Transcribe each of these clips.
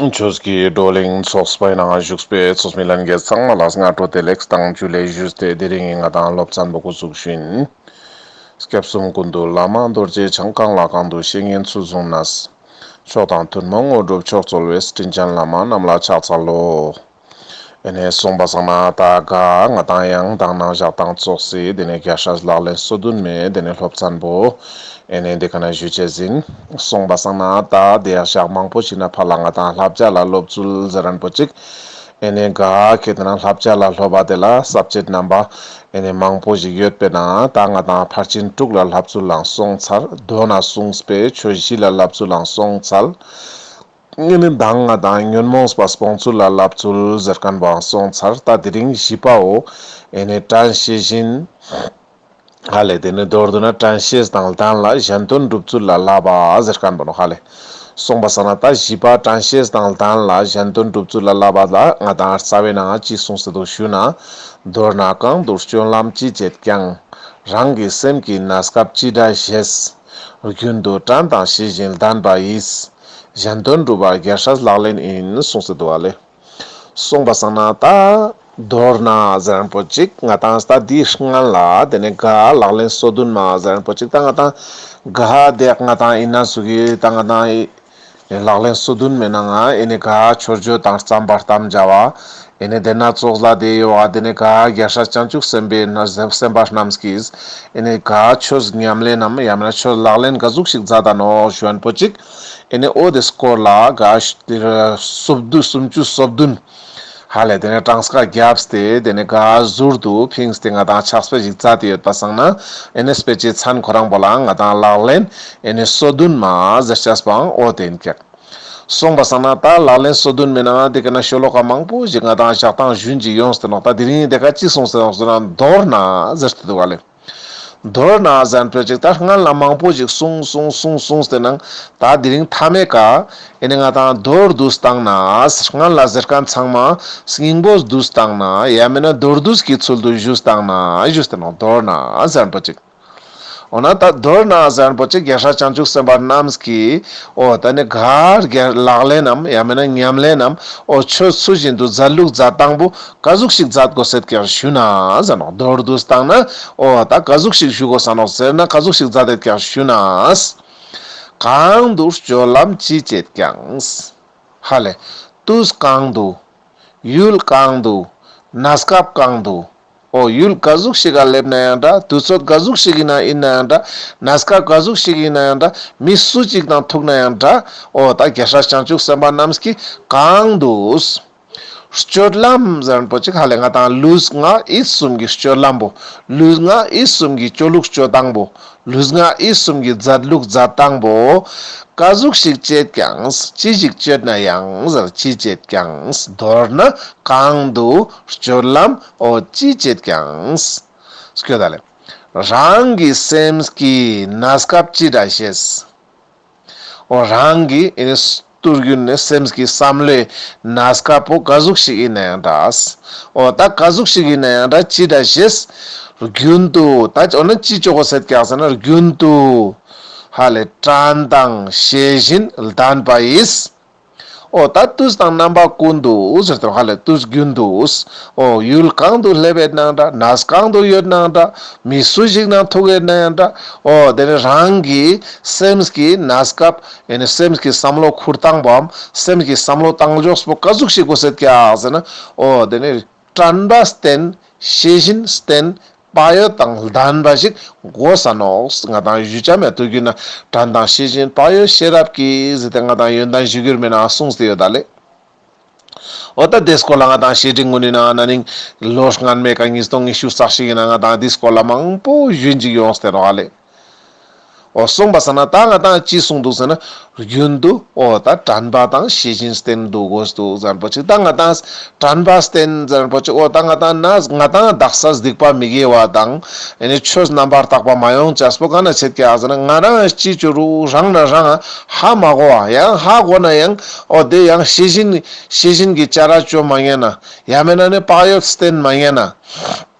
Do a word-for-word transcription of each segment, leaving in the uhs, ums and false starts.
ཆོས་ཀྱི་བགྲོ་གླེང་ཚོགས་པའི་ནང་བཞུགས་པའི་ཚོགས་མི་ལྷན་རྒྱས་ཚང་མ་ལ་སྔ་དྲོ་བདེ་ལེགས་དང་ཇུ་ལེ་ཞུས་ཏེ། དེ་རིང་ང་དང་སློབ་ཚན་པོ་འགོ་བཙུགས་ཤིན། སྐྱབས་གསུམ་ཀུན་འདུས་བླ་མ་རྡོ་རྗེ་འཆང་། གང་ལ་གང་འདུལ་བཤེས་གཉེན་ཚུལ་བཟུང་ནས། མཆོག་དང་ཐུན་མོང་དངོས་གྲུབ་མཆོག་སྩོལ་བའི། དྲིན་ཅན་བླ་མ་རྣམས་ལ་ཕྱག་འཚལ་ལོ། ཨེ་ནེ་སོང་པ་སང་ན་ད་ག་ང་དང་ཡང་དང་ནང་ཞག་དང་ཙོགས་སི་དེ་ནེ་རྒྱལ་སྲས་ལག་ལེན་སོ་བདུན་མའི་དེ་ནེ་སློབ་ཚན་པོ་ཨེ་ནེ་དེ་ཀ་ན་ཞུ་ཅེས་ཨིན། སོང་པ་སང་ན་ད་དེ་ཡང་ཞག་མང་པོ་ཞིག་ནེ་ཕར་ལ་ང་དང་བསླབ་བྱ་ལ་སློབ་ཚུལ་ཟེར་ཁན་པོ་ཅིག་ཨེ་ནེ་ག་ཁེ་ཏེ་ན་བསླབ་བྱ་ལ་སློབ་པ་དེ་ལ་ས་བཅད་རྣམ་པ་ཨེ་ནེ་མང་པོ་ཞིག་ཡོད་པའི་ནང་ད་ང་དང་ཕར་ཕྱིན་དྲུག་ལ་བསླབ་ཚུལ་ལའང་སོང་ཚར། མདོ་ནེ་གསུངས་པའི་ཆོས་བཞི་ལ་བསླབ་ཚུལ་ལའང་སོང་ཚར། ཨེ་ནེ་མདང་ང་དང་ཉོན་མོངས་པ་སྤོང་ཚུལ་ལ་བསླབ་ཚུལ་ཟེར་ཁན་པོའང་སོང་ཚར། ད་དེ་རིང་བཞི་པའོ། ཨེ་ནེ་དྲན་ཤེས་བཞིན། ཧ་ལེ་དེ་ནེ་མདོར་བསྡུ་ན་དྲན་ཤེས་དང་ལྡན་ལ་གཞན་དོན་སྒྲུབ་ཚུལ་ལ་བསླབ་པ་ཟེར་ཁན་པོ་ནོག་ཧ་ལེ། སོང་པ་སང་ན་ད་བཞི་པ་དྲན་ཤེས་དང་ལྡན་ལ་གཞན་དོན་སྒྲུབ་ཚུལ་ལ་བསླབ་པ་ལ་ང་དང་རྩ་བའི་ནང་ཅི་གསུངས་ཏེ་འདུག་ཞུ་ན། མདོར་ན་གང་དུ་སྤྱོད་ལམ་ཅི་བྱེད་ཀྱང་། རང་གི་སེམས་ཀྱི་གནས་སྐབས་ཅི་འདྲ་ཞེས། རྒྱུན་དུ་དྲན་དང་ཤེས་བཞིན་ལྡན་པ་ཡིས། གཞན་དོན་སྒྲུབ་པ་རྒྱལ་སྲས་ལག་ལེན་ཡིན། གསུངས་ཏེ་འདུག་ཧ་ལེ། སོང་པ་སང་ན་ད་མདོར་ན་ཟེར་ཁན་པོ་ཅིག་ང་དང་ད་དེའི་སྔན་ལ་དེ་ནེ་ག་ལག་ལེན་སོ་བདུན་མ་ཟེར་ཁན་པོ་ཅིག་ད་ང་དང་ག་དེ་ང་དང་ཨིན་ན་ཟུག་གི་ད་ང་དང་ལག་ལེན་སོ་བདུན་མའི་ནང་ང་ཨེ་ནེ་ག་མཆོད་བརྗོད་དང་བརྩམ་པར་དམ་བཅའ་བ། ཨེ་ནེ་དེ་ནེ་ཙོགས་ལ་དེ་ཡོད་པ་དེ་ནེ་ག་རྒྱལ་སྲས་བྱང་ཆུབ་སེམས་དཔའི་སེམས་དཔའ་རྣམས་ཀྱིས་ཨེ་ནེ་ག་ཆོས་ཉམས་ལེན་ནམ་ཡང་མེན་ན་ཆོས་ལག་ལེན་ག་ཟུག་ཞིག་མཛད་ད་ནོག་ཞུ་ཁན་པོ་ཅིག་ཨེ་ནེ་འོ་དེ་སྐོར་ལ་ག་སོ་བདུན་སུམ་ཅུ་སོ་བདུན། ཧ་ལེ་དེ་ནེ་གྲངས་ཀ་བརྒྱབ་སྟེ་དེ་ནེ་ག་ཟུར་དུ་ཕིངས་ཏེ་ང་དང་ཕྱག་དཔེ་ཞིག་མཛད་དེ་ཡོད་པ་སང་ན། ཨེ་ནེ་དཔེ་ཆའི་མཚན་ཁོ་རང་པོ་ལ་ང་དང་ལག་ལེན་ཨེ་ནེ་སོ་བདུན་མ་ཟེར་ཅེས་པའང་འོ་དེ་ཨིན་ཀྱག་སོང་པ་སང་ན་ད་ལག་ལེན་སོ་བདུན་མའི་ནང་དེ་ཀ་ན་ཤོ་ལོ་ཀ་མང་པོ་ཞིག་ང་དང་ཞག་དང་ཞུན་ཅིག་ཡོངས་ཏེ་ནོག་ད་དེ་རིང་དེ་ཀ་ཅི་གསུངས་ཏེ་ནོག་ཟེར་ན་མདོར་ན་ཟེར་ཏེ་འདུག་ཧ་ལེ། མདོར་ན་ཟེར་ཁན་པོ་ཅིག་ད་སྔན་ལ་མང་པོ་ཞིག་གསུངས་གསུངས་གསུངས་གསུངས་ཏེ་ནང་ད་དེ་རིང་མཐའ་མའི་ཀ་ཨེ་ནེ་ང་དང་མདོར་བསྡུས་བཏང་ན་སྔན་ལ་ཟེར་ཁན་ཚང་མ་སྙིང་པོ་བསྡུས་བཏང་ན་ཡང་མེན་ན་མདོར་བསྡུས་ཀྱི་ཚུལ་དུ་ཞུས་བཏང་ན་ཞུས་ཏེ་ནོག་མདོར་ན་ཟེར་ཁན་པོ་ཅིག་འོ་ན་ད་མདོར་ན་ཟེར་ཁན་པོ་ཅིག་རྒྱལ་སྲས་བྱང་ཆུབ་སེམས་དཔའ་རྣམས་ཀྱིས་འོ་ད་ནི་ག་རྒྱ་ལག་ལེན་ནམ་ཡང་མེན་ན་ཉམས་ལེན་ནམ་འོ་ཆོས་ཚུལ་བཞིན་དུ་མཛད་ལུགས་མཛད་སྟངས་པོ་ག་ཟུག་ཞིག་མཛད་དགོས་སེད་ཀྱག་ཞུ་ན་ཟེར་ནོག་མདོར་བསྡུས་བཏང་ན་འོ་ད་ག་ཟུག་ཞིག་ཞུ་དགོས་ས་ནོག་ཟེར་ན་ག་ཟུག་ཞིག་མཛད་དེད་ཀྱག་ཞུ་ན། གང་དུ་སྤྱོད་ལམ་ཅི་བྱེད་ཀྱང་། ཧ་ལེ། དུས་གང་དུ། ཡུལ་གང་དུ། གནས་སྐབས་གང་དུ། འོ་ཡུལ་ག་ཟུག་ཞིག་ག་སླེབས་ན་ཡང་འདྲ། དུས་ཚོད་ག་ཟུག་ཞིག་ཡིན་ན་ཡང་འདྲ། གནས་སྐབས་ག་ཟུག་ཞིག་ཡིན་ན་ཡང་འདྲ། མི་སུ་ཅིག་དང་ཐུག་ན་ཡང་འདྲ། འོ་ད་རྒྱལ་སྲས་བྱང་ཆུབ་སེམས་དཔའ་རྣམས་ཀྱིས་གང་དུ། སྤྱོད་ལམ་ཟེར་ཁན་པོ་ཅིག་ཧ་ལེ་ང་དང་ལུས་ངག་ཡིད་གསུམ་གྱི་སྤྱོད་ལམ་པོ། ལུས་ངག་ཡིད་གསུམ་གྱི་སྤྱོད་ལུགས་སྤྱོད་སྟངས་པོ། ལུས་ངག་ཡིད་གསུམ་གྱི་མཛད་ལུགས་མཛད་སྟངས་པོ། ག་ཟུག་ཞིག་སྤྱད་ཀྱང་། ཅི་ཞིག་སྤྱད་ན་ཡང་ཟེར་ཅི་སྤྱད་ཀྱང་། མདོར་ན་གང་དུ་སྤྱོད་ལམ་འོ་ཅི་སྤྱད་ཀྱང་། སྐྱོད་ད་ལེ། རང་གི་སེམས་ཀྱི་གནས་སྐབས་ཅི་འདྲ་ཞེས། འོ་རང་གི་ཨེ་ནི་ཏུས་གྱུན་ནེ་སེམས་ཀྱི་བསམ་བློའི་གནས་སྐབས་པོ་ག་ཟུག་ཞིག་ཡིན་ན་ཡང་འདྲ། འོ་ད་ག་ཟུག་ཞིག་ཡིན་ན་ཡང་འདྲ་ཅི་འདྲ་ཞེས། རྒྱུན་དུ་ད་འོ་ན་ཅི་ཅོ་གོས་ཟེར་ཀྱག་ཟེར་ན་རྒྱུན་དུ་ཧ་ལེ་དྲན་དང་ཤེས་བཞིན་ལྡན་པ་ཡིས། འོ་ད་དུས་དང་རྣམ་པ་ཀུན་ཏུ་ཟེར་ཏེ་ཧ་ལེ་དུས་རྒྱུན་དུ། འོ་ཡུལ་གང་དུ་སླེབས་ཡོད་ནའང་འདྲ། གནས་གང་དུ་ཡོད་ནའང་འདྲ། མི་སུ་ཞིག་ནང་ཐུག་ཡོད་ནའང་འདྲ། འོ་དེ་ནི་རང་གི་སེམས་ཀྱི་གནས་སྐབས་ཨེ་ནི་སེམས་ཀྱི་བསམ་བློ་ཁུར་སྟངས་པོའམ་སེམས་ཀྱི་བསམ་བློ་བཏང་ཕྱོགས་པོ་ག་ཟུག་ཞིག་གོས་ཟེར་ཀྱག་ཟེར་ན། འོ་དེ་ནི་དྲན་པ་བསྟེན། ཤེས་བཞིན་བསྟེན། བག་ཡོད་དང་ལྡན་པ་ཞིག་གོས་ས་ནོག་ང་དང་ཞུ་ཆ་མེད་དུས་རྒྱུན་ན་དྲན་དང་ཤེས་བཞིན་བག་ཡོད་ཤེས་རབ་ཀྱིས་ཟེར་ཏེ་ང་དང་ཡོན་ཏན་གཞིར་གྱུར་མའི་ནང་གསུངས་ཏེ་ཡོད་ད་ལེ། འོ་ད་དེ་སྐོར་ལ་ང་དང་བཤེས་སྤྲིང་གུན་ནི་ནང་ན་ནིང་ལོ་སྔན་མའི་ཀ་ཉིས་སྟོང་ཉི་ཤུ་རྩ་གཅིག་གི་ནང་ང་དང་དེ་སྐོར་ལ་མང་པོ་ཞུ་ཅིག་ཡོངས་ཏེ་ནོག་ལེ། འོ་སོང་པ་སང་ན་ད་ང་དང་ཅི་གསུངས་འདུག་ཟེར་ན་རྒྱུན་དུ་འོ་ད་དྲན་པ་དང་ཤེས་བཞིན་བསྟེན་དུ་གོས་འདུག་ཟེར་ཁན་པོ་ཅིག་ད་ང་དང་དྲན་པ་བསྟེན་ཟེར་ཁན་པོ་ཅིག་འོ་ད་ང་དང་ན་ང་དང་དག་ས་སྡིག་པ་མི་དགེ་བ་དང་ཨེ་ནི་ཆོས་རྣམ་པར་དག་པ་མ་ཡོང་ཅེས་པོ་ག་ན་ཆེད་ཀྱག་ཟེར་ན་ང་རང་ཅི་ཅོ་རུག་རང་ན་རང་ཧ་མ་གོ་བ་ཡང་ཧ་གོ་ན་ཡང་འོ་དེ་ཡང་ཤེས་བཞིན་ཤེས་བཞིན་གྱི་བྱ་ར་ཅོ་མ་ཉན་ན་ཡང་མེད་ན་ནི་བག་ཡོད་བསྟེན་མ་ཉན་ན།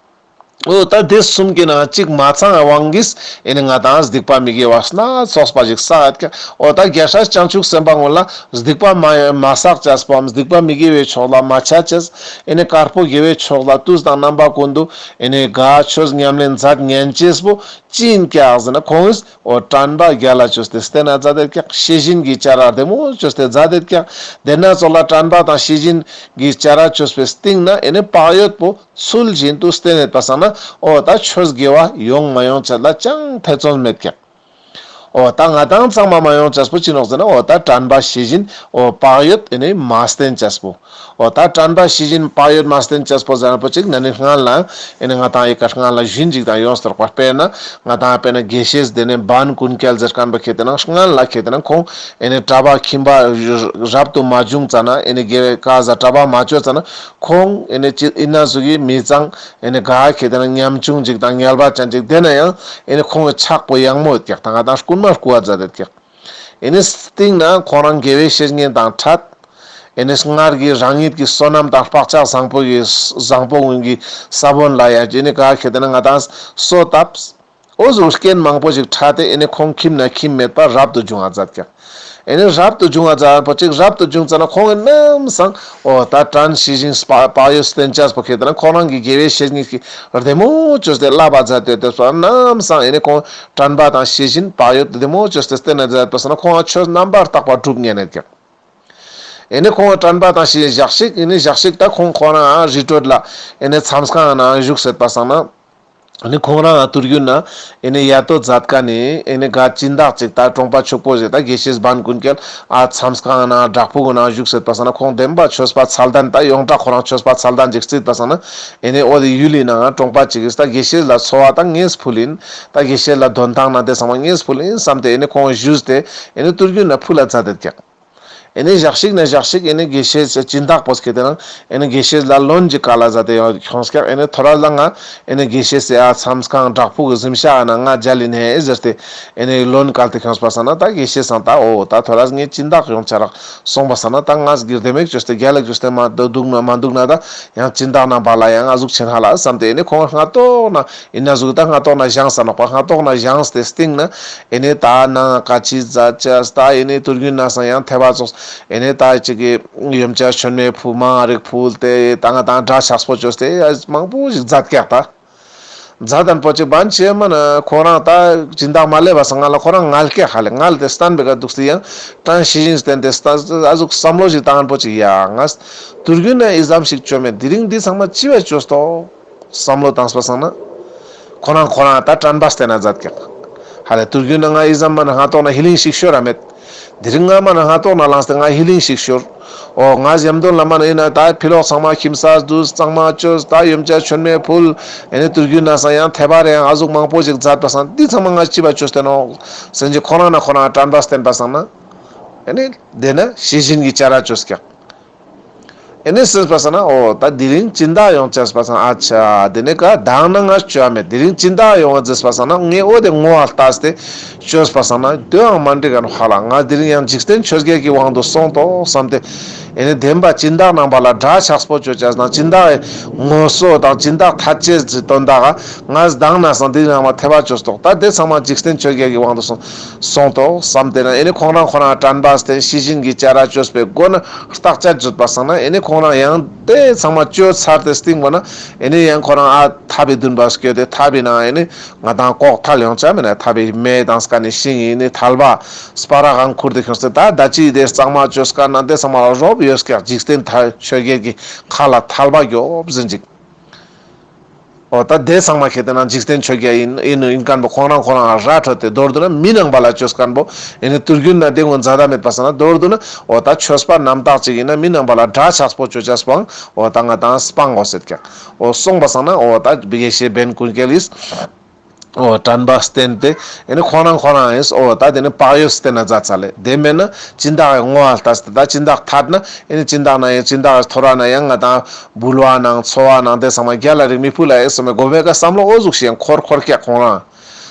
འོ་ད་དེ་གསུམ་གྱི་ནང་གཅིག་མ་ཚང་བའི་དབང་གིས་ཨེ་ནི་ང་དང་སྡིག་པ་མི་དགེ་བ་སྣ་ཚོགས་པ་ཞིག་བསགས་ཡོད་ཀྱག། འོ་ད་རྒྱལ་སྲས་བྱང་ཆུབ་སེམས་དཔའ་ངོ་ལ་སྡིག་པ་མ་མ་བསགས་ཅེས་པོའམ་སྡིག་པ་མི་དགེ་བའི་ཕྱོགས་ལ་མ་ཆ་ཅེས། ཨེ་ནི་དཀར་པོ་དགེ་བའི་ཕྱོགས་ལ་དུས་དང་རྣམ་པ་ཀུན་ཏུ་ཨེ་ནི་དགའ་ཆོས་ཉམས་ལེན་མཛད་ཉན་ཅེས་པོ་ཅི་ཡིན་ཀྱག་ཟེར་ན། ཁོང་གིས་འོ་དྲན་པ་རྒྱལ་ལ་བཅོས་ཏེ་བསྟེན་ན་མཛད་དེ་ཀྱག། ཤེས་བཞིན་གྱི་བྱ་ར་བདེ་མོ་བཅོས་ཏེ་མཛད་དེ་ཀྱག། དེ་ན་ཚོགས་ལ་དྲན་པ་དང་ཤེས་བཞིན་གྱི་བྱ་ར་བཅོས་པའི་སྟེང་ན་ཨེ་ནི་བག་ཡོད་པོ་ཚུལ་བཞིན་དུ་བསྟེན་ཡོད་པ་སང་ན། འོ་ད་ཆོས་དགེ་བ་ཡོང་མ་ཡོང་ཅེས་ལ་ཅང་ཐེ་ཚོམ་མེད་ཀྱག། འོ་ད་ང་དང་ཚང་མ་མ་ཡོང་ཅེས་པོ་ཅི་ནོག་ཟེར་ན། འོ་ད་དྲན་པ་ཤེས་བཞིན་འོ་བག་ཡོད་ཨེ་ནི་མ་བསྟེན་ཅེས་པོ། འོ་ད་དྲན་པ་ཤེས་བཞིན་བག་ཡོད་མ་བསྟེན་ཅེས་པོ་ཟེར་ན་པོ་ཅིག་ན་ནི་སྔན་ལ་ཨེ་ནི་ང་དང་ཨི་ཀ་སྔན་ལ་ཞུན་ཅིག་དང་ཡོངས་ཏོག་པ་དཔེར་ན་ང་དང་དཔེར་ན་དགེ་བཤེས་དེ་ནས་འབན་ཀུན་སྐལ་ཟེར་མཁན་པོ་ཁེ་ཏེ་ན་སྔན་ལ་ཁེ་ཏེ་ན་ཁོང་ཨེ་ནི་གྲྭ་པ་ཁྱིམ་པ་རབ་ཏུ་མ་བྱུང་ཙ་ན། ཨེ་ནི་དགེ་བའི་བཀའ་ཟ་གྲྭ་པ་མ་བཅོས་ཙ་ན། ཁོང་ཨེ་ནི་ཅི་ཨིན་ན་ཟུག་གི་མི་ཚང་ཨེ་ནི་ག་ཁེ་ཏེ་ན་ཉམ་ཆུང་ཅིག་དང་ངལ་བ་ཅན་ཅིག་དེ་ན་ཡང་ཨེ་ནི་ཁོང་གི་ཕྱག་པོ་ཡང་མོ་ཡོད་ཀྱག། ད་ང་དང་རྐུན་མ་རྐུ་བ་མཛད་དེ་ཀྱག། ཨེ་ནི་སྟེང་ན་ཁོང་རང་དགེ་བའི་བཤེས་གཉེན་དང་ཕྲད། ཨེ་ནི་སྔར་གྱི་རང་ཉིད་ཀྱི་བསོད་ནམས་དང་བག་ཆགས་བཟང་པོ་གི་བཟང་པོ་ཀུན་གྱི་ས་བོན་ལ་ཡང་ཨེ་ནི་ག་ཁེ་ཏེ་ན་ང་དང་གསོ་བཏབ། འོ་ཟུག་རྐྱེན་མང་པོ་ཞིག་ཕྲད་དེ་ཨེ་ནི་ཁོང་ཁྱིམ་ན་ཁྱིམ་མེད་པར་རབ་ཏུ་བྱུང་བ་མཛད་ཀྱག། ཨེ་ནི་རབ་ཏུ་བྱུང་བ་མཛད་པོ་ཅིག་རབ་ཏུ་བྱུང་ཙ་ན་ཁོང་གི་ནམ་སང་འོ་ད་དྲན་ཤེས་བཞིན་བག་ཡོད་བསྟེན་ཅེས་པོ་ཁེ་ཏེ་ན་ཁོང་རང་གི་དགེ་བའི་བཤེས་གཉེན་གྱི་བདེ་མོ་བཅོས་ཏེ་བསླབ་པ་མཛད་དེ་དེ་སོ་ནམ་སང་ཨེ་ནི་ཁོང་དྲན་པ་དང་ཤེས་བཞིན་བག་ཡོད་བདེ་མོ་བཅོས་ཏེ་བསྟེན་ན་མཛད་པ་སང་ན་ཁོང་ཆོས་རྣམ་པར་དག་པ་སྒྲུབ་ཉན་ནས་ཀྱག། ཨེ་ནི་ཁོང་དྲན་པ་དང་ཤེས་བཞིན་ཞག་ཞིག་ཨེ་ནི་ཞག་ཞིག་ད་ཁོང་ཁོ་རང་རི་ཁྲོད་ལ་ཨེ་ནི་མཚམས་ཁང་ནང་བཞུགས་སེད་པ་སང་ན། ཨེ་ནི་ཁོང་རང་དུས་རྒྱུན་ན་ཨེ་ནི་ཡ་ཏོ་མཛད་མཁན་ནི་ཨེ་ནི་ག་སྦྱིན་བདག་ཅིག་ད་གྲོང་པ་ཕྱུག་པོ་ཞིག་ད་དགེ་བཤེས་འབན་ཀུན་སྐལ་ཨ་མཚམས་ཁང་ནང་བྲག་ཕུག་ནང་བཞུགས་སེད་པ་སང་ན་ཁོང་བདེན་པ་ཆོས་པ་མཚན་ལྡན་ད་ཡོངས་གྲགས་ཁོ་རང་ཆོས་པ་མཚན་ལྡན་ཅིག་རྩིས་པ་སང་ན། ཨེ་ནི་འོ་དེ་ཡུལ་ལི་ནང་གྲོང་པ་ཅིག་གིས་ད་དགེ་བཤེས་ལ་འཚོ་བ་ད་ངེས་ཕུལ་ཡིན། ད་དགེ་བཤེས་ལ་དོན་ཐང་ན་དེ་ཚང་མ་ངེས་ཕུལ་ཡིན་བསམ་སྟེ་ཨེ་ནི་ཁོང་བཞུགས་ཏེ་ཨེ་ནི་དུས་རྒྱུན་ན་ཕུལ་ལ་མཛད་དེ་ཀྱག། ཨེ་ནི་ཞག་ཞིག་ན་ཞག་ཞིག་ཨེ་ནི་དགེ་བཤེས་སྦྱིན་བདག་པོས་ཁེ་ཏེ་ན་ཨེ་ནི་དགེ་བཤེས་ལ་ལོན་ཅིག་བཀལ་ལ་མཛད་དེ་ཡོང་ཁྱོངས་ཀྱག། ཨེ་ནི་ཐོ་རས་ལ་ང་ཨེ་ནི་དགེ་བཤེས་སི་ཨ་མཚམས་ཁང་བྲག་ཕུག་གི་གཟིམ་ཤག་ན་ང་མཇལ་ཡིན་ཧེ་ཟེར་ཏེ་ཨེ་ནི་ལོན་བཀལ་ཏེ་ཁྱོངས་པ་སང་ན་ད་དགེ་བཤེས་སང་ད་འོ་ད་ཐོ་རས་ངའི་སྦྱིན་བདག་ཡོང་ཆ་རག་སོང་པ་སང་ན་ད་ང་གི་བདེ་མོ་བཅོས་ཏེ་རྒྱལ་ལ་བཅོས་ཏེ་མ་འདུག་ན་མ་འདུག་ན་ད་ཡང་སྦྱིན་བདག་ནང་པ་ལ་ཡང་ཨ་ཟུག་ཆེན་ཧ་ལ་བསམ་སྟེ་ཨེ་ནི་ཁོང་སྔ་ཏོག་ན་ཨིན་ན་ཟུག་ད་སྔ་ཏོག་ན་བཞེངས་ས་ནོག་པ། སྔ་ཏོག་ན་བཞེངས་ཏེ་སྟིང་ན་ཨེ་ནི་ད་ནང་ཀ་ཅི་མཛད་ཅེས་ད་ཨེ་ནི་དུས་རྒྱུན་ན་སང་ཡང་ཐེ་བ་ཙོགས་ཨེ་ནི་ད་ཅིག་གི་ཡོན་ཆབ་མཆོད་མེ་ཕུལ་མང་རིག་ཕུལ་ཏེ་ད་ང་དང་འདྲ་ཆགས་པོ་བཅོས་ཏེ་མང་པོ་ཞིག་མཛད་ཀྱག་ད། མཛད་དན་པོ་ཅིག་བན་ཆེ་མ་ན་ཁོ་རང་ད་སྦྱིན་བདག་མ་ལེབ་པ་སང་ང་ལ་ཁོ་རང་ངལ་ཀྱག་ཧ་ལེ། ངལ་ཏེ་སྟན་པའི་ཀ་འདུག་སྟེ་ཡང་དྲན་ཤེས་བཞིན་བསྟེན་ཏེ་ཨ་ཟུག་བསམ་བློ་ཞིག་བཏང་པོ་ཅིག་ཡ་ང་དུས་རྒྱུན་ན་ཨི་ཙམ་ཞིག་བཅོས་མེད། དེ་རིང་འདི་ཚང་མ་ཅི་བ་བཅོས་ཏོག་བསམ་བློ་བཏངས་པ་སང་ན། ཁོ་རང་ཁོ་རང་ད་དྲན་པ་བསྟེན་ན་མཛད་ཀྱག། ཧ་ལེ་དུས་རྒྱུན་ན་ང་ཨི་ཙམ་མ་ན་སྔ་ཏོག་ན་ཧི་ལིང་ཞིག་ཤོར་ར་མེད། དེ་རིང་ང་མ་ན་སྔ་ཏོག་ན་ལངས་ཏེ་ང་ཧི་ལིང་ཞིག་ཤོར། འོ་ང་ཡམ་དོན་ལ་མ་ན་ཨིན་ན་ད་ཕི་ལོག་ཚང་མ་ཁྱིམ་ས་འདུས་གཙང་མ་བཅོས་ད་ཡོན་ཆབ་མཆོད་མེ་ཕུལ། ཨེ་ནི་དུས་རྒྱུན་ན་སང་ཡང་ཐེ་བ་རེ་ཡང་ཨ་ཟུག་མང་པོ་ཞིག་མཛད་པ་སང་འདི་ཚང་མ་ང་ཅི་བ་བཅོས་ཏེ་ནོག་སེམས་ཀྱི་ཁོ་རང་ན་ཁོ་རང་དྲན་པ་བསྟེན་པ་སང་ན། ཨེ་ནི་དེ་ན་ཤེས་བཞིན་གྱི་བྱ་ར་བཅོས་ཀྱག། ཨེ་ནི་སེམས་པ་སང་ན་འོ་ད་དེ་རིང་སྦྱིན་བདག་ཡོང་ཅེས་པ་སང་ཨ་ཆ་དེ་ནི་ཀ་དང་ན་ང་བཅོ་མེད། དེ་རིང་སྦྱིན་བདག་ཡོང་བ་མཛད་པ་སང་ན་ངས་འོ་དེ་ངོ་བ་ལྟས་ཏེ་བཅོས་པ་སང་ན་དོའང་མ་འགྲིག་ག་ནོག་ཧ་ལ། ང་དེ་རིང་ཡང་འཇིག་རྟེན་ཆོས་བརྒྱད་ཀྱི་དབང་དུ་སོང་ཏོག་བསམ་སྟེ་ཨེ་ནི་བདེན་པ་སྦྱིན་བདག་ནང་པ་ལ་འདྲ་ཆགས་པོ་བཅོ་ཅེས་དང་སྦྱིན་བདག་ངོ་སོ་དང་སྦྱིན་བདག་ཐད་ཅེས་ཀྱི་དོན་དག་ང་དང་ན་སང་དེ་རིང་མ་ཐེ་བ་བཅོས་ཏོག། ད་དེ་ཚང་མ་འཇིག་རྟེན་ཆོས་བརྒྱད་ཀྱི་དབང་དུ་སོང་སོང་ཏོག་བསམ་སྟེ་ན་ཨེ་ནི་ཁོང་རང་ཁོ་རང་དྲན་པ་བསྟེན་ཤེས་བཞིན་གྱི་བྱ་ར་བཅོས་པའི་སྒོ་ན་བརྟག་དཔྱད་བཅོས་པ་སང་ན་ཨེ་ནི་ཁོང་རང་ཡང་དེ་ཚང་མ་བཅོས་ཚར་ཏེ་སྟིང་པོ་ན་ཨེ་ནི་ཡང་ཁོ་རང་ཨ་ཐ་བའི་འདུན་པ་སྐྱོད་དེ་ཐ་བའི་ནང་ཨེ་ནི་ང་དང་ལྐོག་ཐལ་ཡོང་ཆ་མེད་ན་ཐ་བའི་མེ་དང་སྐ་ནི་ཤིང་ཨེ་ནི་ཐལ་བ་སྤར་ར་གང་ཁུར་ཏེ་ཁྱོངས་ཏེ་ད་ད་ཅི་དེ་གཙང་མ་བཅོས་ཀ་ན་དེ་ཚང་མ་རོབ་ཡོད་ཀྱག། འཇིག་རྟེན་ཐ་ཆོས་བརྒྱད་ཀྱི་ཁ་ལ་ཐལ་བ་རྒྱོབ་ཟིན་ཅིག། འོ་ད་དེ་ཚང་མ་ཁེ་ཏེ་ན་འཇིག་རྟེན་ཆོས་བརྒྱད་ཡིན་ཡིན་ཡིན་མཁན་པོ་ཁོང་རང་ཁོང་རང་ར་འཕྲོད་དེ་མདོར་བསྡུ་ན་མི་ནང་པ་ལ་བཅོས་མཁན་པོ་ཨེ་ནི་དུས་རྒྱུན་ན་དེ་ངོ་མཛད་ད་མེད་པ་སང་ན་མདོར་བསྡུ་ན་འོ་ད་ཆོས་པ་རྣམ་དག་ཅིག་ཡིན་ན་མི་ནང་པ་ལ་འདྲ་ཆགས་པོ་བཅོ་ཅེས་པོའང་འོ་ད་ང་དང་སྤང་དགོས་ཟེར་ཀྱག། འོ་སོང་པ་སང་ན་འོ་ད་དགེ་བཤེས་འབན་ཀུན་སྐྱེལ་ལིས། འོ་དྲན་པ་བསྟེན་ཏེ་ཨེ་ནི་ཁོང་རང་ཁོང་རང་ཡིན་འོ་ད་དེ་ནི་བག་ཡོད་བསྟེན་ན་མཛད་ཚར་ལེ། དེ་མེད་ན་སྦྱིན་བདག་གི་ངོ་བ་ལྟས་ཏེ་ད་སྦྱིན་བདག་ཐད་ན་ཨེ་ནི་སྦྱིན་བདག་ན་ཡང་སྦྱིན་བདག་གི་ཐོ་ར་ན་ཡང་ང་དང་འབུལ་བ་ནང་འཚོ་བ་ནང་དེ་ཚང་མ་རྒྱལ་ལ་རིགས་མི་ཕུལ་ལ་ཨེ་སོ་མེ་དགོས་པའི་ཀ་བསམ་བློ་འོ་ཟུག་ཤེས་འཁོར་འཁོར་ཀྱག་ཁོང་རང་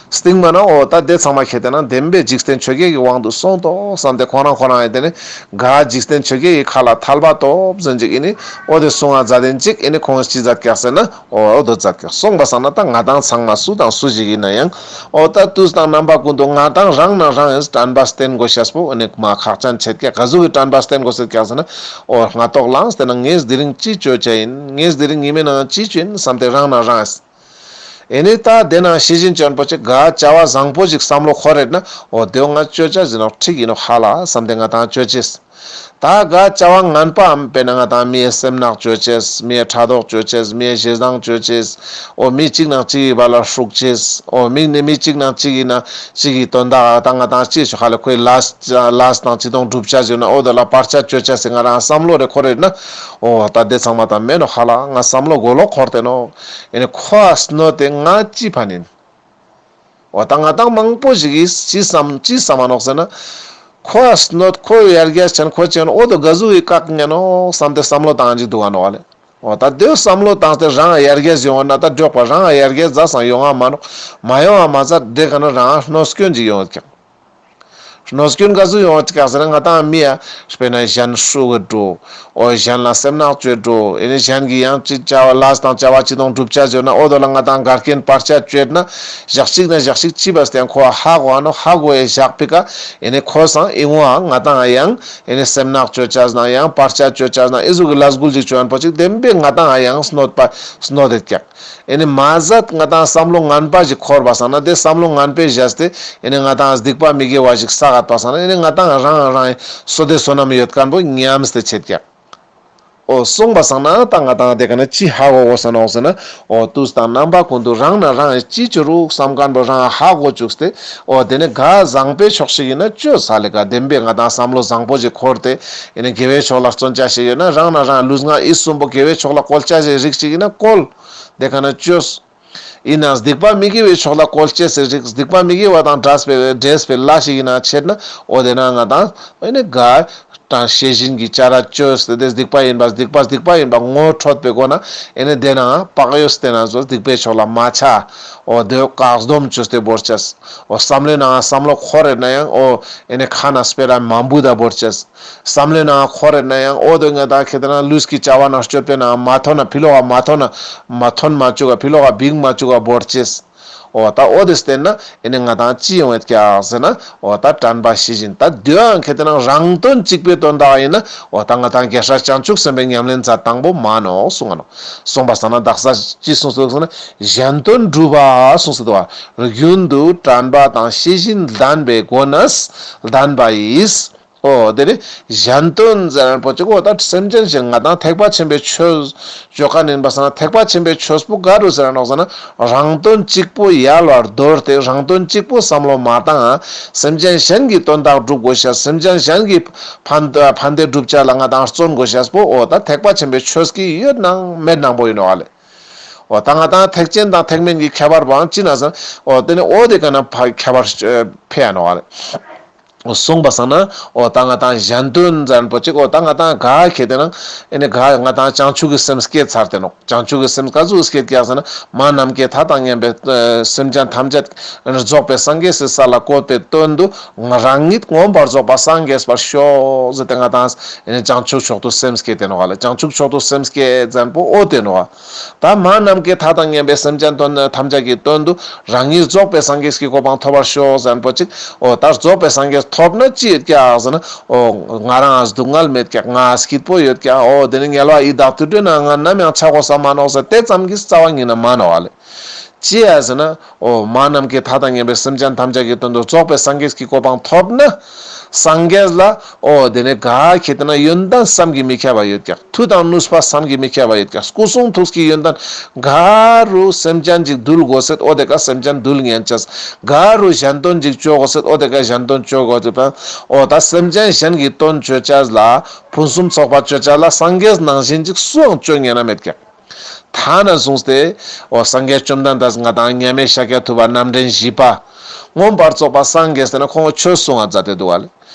སྟིང་མ་ན་འོ་ད་དེ་ཚང་མ་ཁྱེད་དེ་ན་བདེན་པའི་འཇིག་རྟེན་ཆོས་བརྒྱད་ཀྱི་དབང་དུ་སོང་ཏོ་བསམ་སྟེ་ཁོང་རང་ཁོང་རང་ཡིན་དེ་ནི་ག་འཇིག་རྟེན་ཆོས་བརྒྱད་ཀྱི་ཁ་ལ་ཐལ་བ་ཐོབ་ཟེར་ཅིག་ཡིན་ནི་འོ་དེ་གསུང་ང་མཛད་དེ་ཅིག་ཡིན་ནི་ཁོང་ཅི་མཛད་ཀྱག་ཟེར་ན། འོ་འོ་དོ་མཛད་ཀྱག་སོང་པ་སང་ན་ད་ང་དང་ཚང་མ་སུ་དང་སུ་ཞིག་ཡིན་ན་ཡང་འོ་ད་དུས་དང་རྣམ་པ་ཀུན་ཏུ་ང་དང་རང་ན་རང་ཡིན་དྲན་པ་བསྟེན་དགོས་ཤེས་པོ་ཨ་ནི་མ་ཁག་ཅན་ཆེད་ཀྱག་ག་ཟུག་གི་དྲན་པ་བསྟེན་དགོས་ཤེས་ཀྱག་ཟེར་ན། འོ་སྔ་ཐོག་ལངས་ཏེ་ན་ངས་དེ་རིང་ཅི་བཅོ་བྱ་ཡིན། ངས་དེ་རིང་ཉི་མའི་ནང་ཅི་བཅོ་ཡིན་བསམ་སྟེ་རང་ན་རང་ཡིན། ཨེ་ནི་ད་དེ་ན་ཤེས་བཞིན་ཅན་པོ་ཅིག་ག་བྱ་བ་བཟང་པོ་ཞིག་བསམ་བློ་འཁོར་རེད་ན་འོ་དེ་ང་བཅོ་བྱ་ཟིན་ནོག་འགྲིག་ཡིན་ནོག་ཧ་ལ་བསམ་སྟེ་ང་དང་བཅོ་ཅེས། ད་ག་བྱ་བ་ངན་པའམ་དཔེར་ན་ང་དང་མིའི་སེམས་ནག་བཅོ་ཅེས། མིའི་ཕྲག་དོག་བཅོ་ཅེས། མིའི་ཞེ་སྡང་བཅོ་ཅེས། འོ་མི་གཅིག་ནང་གཅིག་གི་བར་ལ་ཧྲུག་ཅེས། འོ་མི་ནི་མི་གཅིག་ནང་གཅིག་ཡིན་ན་གཅིག་གི་དོན་དག་ད་ང་དང་ཅི་ཆོག་ཧ་ལ་ཁོའི་ལས་ལས་དང་ཅི་དང་སྒྲུབ་བྱ་ཞུ་ན་འོ་དེ་ལ་བར་ཆད་བཅོ་ཅེས་སི་ང་རང་བསམ་བློ་རེ་འཁོར་རེད་ན། འོ་ད་དེ་ཚང་མ་ད་མེད་ནོག་ཧ་ལ་ང་བསམ་བློ་གོ་ལོག་འཁོར་ཏེ་ནོག་ཨེ་ནི་ཁོ་ཨ་སྣོད་དེ་ང་ཅི་ཕན་ཡིན། འོ་ད་ང་དང་མང་པོ་ཞིག་གིས་ཅི་བསམ་ཅི་བསམ་མ་ནོག་ཟེར་ན། ཁོ་ཨ་སྣོད་ཁོ་ཡར་རྒྱས་ཆེན་ཁོ་ཆེན་འོ་དོ་ག་ཟུག་གི་བཀག་ཉན་ནོག་བསམ་སྟེ་བསམ་བློ་བཏང་ཅིག་འདུག་ག་ནོག་ཨ་ལེ། འོ་ད་དེ་བསམ་བློ་བཏང་སྟེ་རང་ཡར་རྒྱས་ཡོང་བ་ན་ད་འགྲོགས་པ་རང་ཡར་རྒྱས་ཛ་སང་ཡོང་ང་མ་ནོག་མ་ཡོང་ང་མ་ཛད་དེ་ག་ན་རང་གནོད་སྐྱོན་ཅིག་ཡོང་བ་ཀྱག་གནོད་སྐྱོན་ག་ཟུག་ཡོང་བ་ཀྱག་ཟེར་ན་ང་དང་མི་ཡ་དཔེར་ན་གཞན་ཧྲུག་གི་འགྲོ། འོ་གཞན་ལ་སེམས་ནག་བཅོས་འགྲོ། ཨེ་ནི་གཞན་གྱི་ཡང་ཅི་བྱ་བ་ལས་དང་བྱ་བ་ཅི་དང་སྒྲུབ་བྱ་བཅོས་ན་འོ་དོ་ལ་ང་དང་འགལ་རྐྱེན་བར་ཆད་བཅོས་ན་ཞག་གཅིག་ན་ཞག་གཅིག་ཅི་བས་ཏེ་ཁོ་ཧ་གོ་ཨ་ནོག་ཧ་གོ་ཨེ་ཞག་པི་ཀ་ཨེ་ནི་ཁོ་སང་ཨི་ངོ་ང་དང་ཡང་ཨེ་ནི་སེམས་ནག་བཅོས་བྱས་ན་ཡང་བར་ཆད་བཅོས་བྱས་ན་ཨི་ཟུག་གི་ལས་འགུལ་ཅིག་བཅོས་ན་པོ་ཅིག་བདེན་པའི་ང་དང་ཡང་གནོད་པ་གནོད་དེ་ཀྱག་ཨེ་ནི་མ་ཟད་ང་དང་བསམ་བློ་ངན་པ་ཞིག་འཁོར་བ་སང་ན་དེ་བསམ་བློ་ངན་པའི་བཞག་སྟེ་ཨེ་ནི་ང་དང་སྡིག་པ་མི་དགེ་བ་ཞིག་བསགས་པ་སང་ན་ཨེ་ནི་ང་དང་རང་རང་བསོད་བདེ་བསོད་ནམས་ཡོད་མཁན་པོ་ཉམས་ཏེ་ཆད་ཀྱག་འོ་སོང་པ་སང་ན་ད་ང་དང་དེ་ཀ་ན་ཅི་ཧ་གོ་དགོས་ས་ནོག་ཟེར་ན། འོ་དུས་དང་རྣམ་པ་ཀུན་ཏུ་རང་ན་རང་ཅི་བཅོ་རུག་བསམ་མཁན་པོ་རང་ཧ་གོ་བཅུག་སྟེ། འོ་དེ་ནི་ག་བཟང་པོའི་ཕྱོགས་ཤིག་ཡིན་ན་བཅོས་ས་ལེ་ག་བདེན་པའི་ང་དང་བསམ་བློ་བཟང་པོ་ཞིག་འཁོར་ཏེ་ཨེ་ནི་དགེ་བའི་ཕྱོགས་ལ་བརྩོན་བྱ་ཞིག་ཡོད་ན་རང་ན་རང་ལུས་ངག་ཡིད་གསུམ་པོ་དགེ་བའི་ཕྱོགས་ལ་བཀོལ་བྱ་ཞིག་རིགས་ཤིག་ཡིན་ན་བཀོལ། དེ་ཀ་ན་བཅོས། ཡིན་ན་སྡིག་པ་མི་དགེ་བའི་ཕྱོགས་ལ་བཀོལ་བྱེད་ཟེར་རིགས་སྡིག་པ་མི་དགེ་བ་དང་འདྲེས་པའི་འདྲེས་པའི་ལས་ཤིག་ཡིན་ན་ཆེད་ན་འོ་དེ་ན་ང་དང་ཨེ་ནི་ག་དྲང་ཤེས་བཞིན་གྱི་བྱ་ར་བཅོས་ཏེ་དེ་སྡིག་པ་ཡིན་པ་སྡིག་པ་སྡིག་པ་ཡིན་པ་ངོ་འཕྲོད་པའི་སྒོ་ན་ཨེ་ནི་དེ་ན་བག་ཡོད་བསྟེན་ན་ཚོ་སྡིག་པའི་ཕྱོགས་ལ་མ་ཆ། འོ་དེ་བཀག་སྡོམ་བཅོས་ཏེ་བོར་ཅེས། འོ་བསམ་བློའི་ནང་བསམ་བློ་འཁོར་རེད་ན་ཡང་འོ་ཨེ་ནི་ཁ་ན་སྤེ་ར་མ་འབུད་ད་བོར་ཅེས། བསམ་བློའི་ནང་འཁོར་རེད་ན་ཡང་འོ་དོ་ང་དང་ཁེ་ཏེ་ན་ལུས་ཀྱི་བྱ་བ་ནང་སྤྱོད་པའི་ནང་མ་ཐོན་ན་ཕི་ལོག་ག་མ་ཐོན་ན་མ་ཐོན་མ་བཅུག་ག་ཕི་ལོག་ག་བིང་མ་བཅུག་ག་བོར་ཅེས། འོ་ད་འོ་དེ་བསྟེན་ན་ཨེ་ནི་ང་དང་ཅི་ཡོང་བའི་ཀྱག་ཟེར་ན་འོ་ད་དྲན་པ་ཤེས་བཞིན་ད་དུ་ཡང་ཁེ་ཏེ་ན་རང་དོན་གཅིག་པའི་དོན་དག་ཡིན་ན་འོ་ད་ང་དང་རྒྱལ་སྲས་བྱང་ཆུབ་སེམས་དཔའི་ཉམས་ལེན་མཛད་སྟངས་པོ་མ་ནོག་གསུང་ང་ནོག་གསུངས་པ་སང་ན་དག་ས་ཅི་གསུངས་སོ་གསུངས་ན་གཞན་དོན་སྒྲུབ་པ་གསུངས་སོ་དོ་བ། རྒྱུན་དུ་དྲན་པ་དང་ཤེས་བཞིན་ལྡན་པའི་སྒོ་ནས་ལྡན་པ་ཡིས། འོ་དེ་ནི་གཞན་དོན་ཟེར་རན་པོ་ཅིག་འོ་ད་སེམས་ཅན་གཞན་ང་དང་ཐེག་པ་ཆེན་པོའི་ཆོས་བཅོ་མཁན་ཡིན་པ་སང་ན་ཐེག་པ་ཆེན་པོའི་ཆོས་པོ་ག་རུ་ཟེར་ར་ནོག་ཟེར་ན་རང་དོན་གཅིག་པོ་ཡལ་བར་དོར་ཏེ་རང་དོན་གཅིག་པོ་བསམ་བློ་མ་བཏང་ང་སེམས་ཅན་གཞན་གྱི་དོན་དག་སྒྲུབ་དགོས་ཤེས་སེམས་ཅན་གཞན་གྱི་ཕན་ཕན་བདེ་སྒྲུབ་བྱ་ལ་ང་དང་བརྩོན་དགོས་ཤེས་པོ་འོ་ད་ཐེག་པ་ཆེན་པོའི་ཆོས་ཀྱི་ཡོད་ནང་མེད་ནང་པོ་ཡིན་ནོག་ཨ་ལེ། འོ་ད་ང་དང་ཐེག་ཆེན་དང་ཐེག་དམན་གྱི་ཁྱད་པར་བོའང་ཅི་ན་ཟེར་ན་འོ་དེ་ནི་འོ་དེ་ག་ན་ཕ་ཁྱད་པར་ཕེ་ཡ་ནོག་ཨ་ལེ། གསུངས་པ་སང་ན་འོ་ད་ང་དང་གཞན་དོན་ཟེར་རན་པོ་ཅིག་འོ་ད་ང་དང་ག་ཁེ་ཏེ་ན་ཨེ་ནི་ག་ང་དང་བྱང་ཆུབ་ཀྱི་སེམས་བསྐྱེད་ཚར་ཏེ་ནོག་བྱང་ཆུབ་ཀྱི་སེམས་ག་ཟུག་བསྐྱེད་ཀྱག་ཟེར་ན་མ་ནམ་མཁའི་མཐའ་དང་མཉམ་པའི་སེམས་ཅན་ཐམས་ཅད་རྫོགས་པའི་སངས་རྒྱས་སི་ས་ལ་བཀོད་པའི་དོན་དུ་རང་ཉིད་མངོན་པར་རྫོགས་པ་སངས་རྒྱས་པར་ཤོག་ཟེར་ཏེ་ང་དང་ཨེ་ནི་བྱང་ཆུབ་མཆོག་ཏུ་སེམས་བསྐྱེད་དེ་ནོག་ཨ་ལེ། བྱང་ཆུབ་མཆོག་ཏུ་སེམས་བསྐྱེད་ཟེར་རན་པོ་འོ་དེ་ནོག་ཨ། ད་མ་ནམ་མཁའི་མཐའ་དང་མཉམ་པའི་སེམས་ཅན་དོན་ཐམས་ཅད་ཀྱི་དོན་དུ་རང་ཉིད་རྫོགས་པའི་སངས་རྒྱས་ཀྱི་གོ་འཕང་ཐོབ་པར་ཤོག་ཟེར་རན་པོ་ཅིག་འོ་ད་རྫོགས་པའི་སངས་རྒྱས་ཐོབ་ན་ཅི་ཡོད་ཀྱག་ཟེར་ན་འོ་ང་རང་སྡུག་བསྔལ་མེད་ཀྱག་ང་སྐྱིད་པོ་ཡོད་ཀྱག་འོ་དེ་ནི་དམྱལ་བ་ཡི་དྭགས་དུད་འགྲོའི་ནང་ང་ནམ་ཡང་ཆ་དགོས་ས་མ་ནོག་ཟེར་དེ་ཙམ་གྱི་རྩ་བ་ཉིད་ན་མ་ནོག་ཨ་ལེ། ཅི་ཡ་ཟེར་ན། འོ་མ་ནམ་མཁའི་མཐའ་དང་མཉམ་པའི་སེམས་ཅན་ཐམས་ཅད་ཀྱི་དོན་དུ་རྫོགས་པའི་སངས་རྒྱས་ཀྱི་གོ་འཕང་ཐོབ་ན། སངས་རྒྱས་ལ་འོ་དེ་ནི་ག་ཁེ་ཏེ་ན་ཡོན་ཏན་བསམ་གྱིས་མི་ཁྱབ་པ་ཡོད་ཀྱག་མཐུ་དང་ནུས་པ་བསམ་གྱིས་མི་ཁྱབ་པ་ཡོད་ཀྱག་སྐུ་གསུང་ཐུགས་ཀྱི་ཡོན་ཏན་ག་རུ་སེམས་ཅན་ཅིག་འདུལ་དགོས་སེད་འོ་དེ་ཀ་སེམས་ཅན་འདུལ་ཉན་ཅེས། ག་རུ་གཞན་དོན་ཅིག་བཅོ་དགོས་སེད་འོ་དེ་ཀ་གཞན་དོན་བཅོ་དགོས་སེད་པ། འོ་ད་སེམས་ཅན་གཞན་གྱི་དོན་བཅོ་ཅེས་ལ་ཕུན་སུམ་ཚོགས་པ་བཅོ་ཅེས་ལ་སངས་རྒྱས་ནང་བཞིན་ཅིག་སུའང་བཅོ་ཉན་ན་མེད་ཀྱག་ཐ་ན་བཟུང་སྟེ། འོ་སངས་རྒྱས་བཅོམ་ལྡན་འདས་ང་དང་མཉམ་མེད་ཤཱཀྱ་ཐུབ་པ་རྣམ་འདྲེན་བཞི་པ། མངོན་པར་རྫོགས་པ་སངས་རྒྱས་ཏེ་ན་ཁོང་ཆོས་གསུང་ང་མཛད་དེ་འདུག་ག་ལེ།